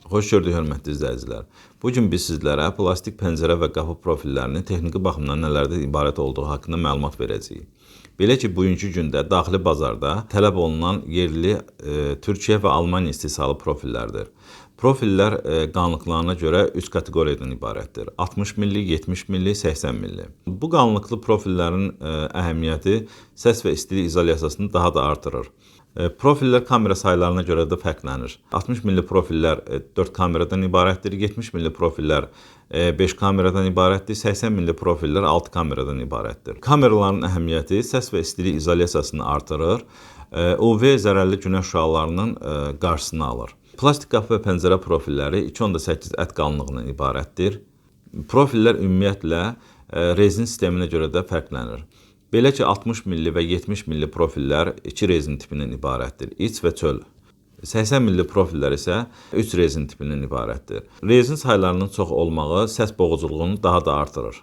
Xoş gördük, hörmətli izləyicilər. Bu gün biz sizlərə plastik pəncərə və qapı profillərinin texniki baxımdan nələrdən ibarət olduğu haqqında məlumat verəcəyik. Belə ki, bugünkü gündə daxili bazarda tələb olunan yerli Türkiyə və Almaniya istehsalı profillərdir. Profillər qalınlıqlarına görə 3 kateqoriyadan ibarətdir: 60 milli, 70 milli, 80 milli. Bu qalınlıqlı profillərin əhəmiyyəti səs və istilik izolyasiyasını daha da artırır. Profillər kamera saylarına görə də fərqlənir. 60 milli profillər 4 kameradan ibarətdir, 70 milli profillər 5 kameradan ibarətdir, 80 milli profillər 6 kameradan ibarətdir. Kameraların əhəmiyyəti səs və istilik izolyasiyasını artırır, UV zərərli günəş şüalarının qarşısını alır. Plastik qapı və pəncərə profilləri 2,8 ət qalınlığından ibarətdir. Profillər ümumiyyətlə rezin sisteminə görə də fərqlənir. Belə ki, 60 milli və 70 milli profillər 2 rezin tipindən ibarətdir: iç və çöl. 80 milli profillər isə 3 rezin tipindən ibarətdir. Rezin saylarının çox olmağı səs boğuculuğunu daha da artırır.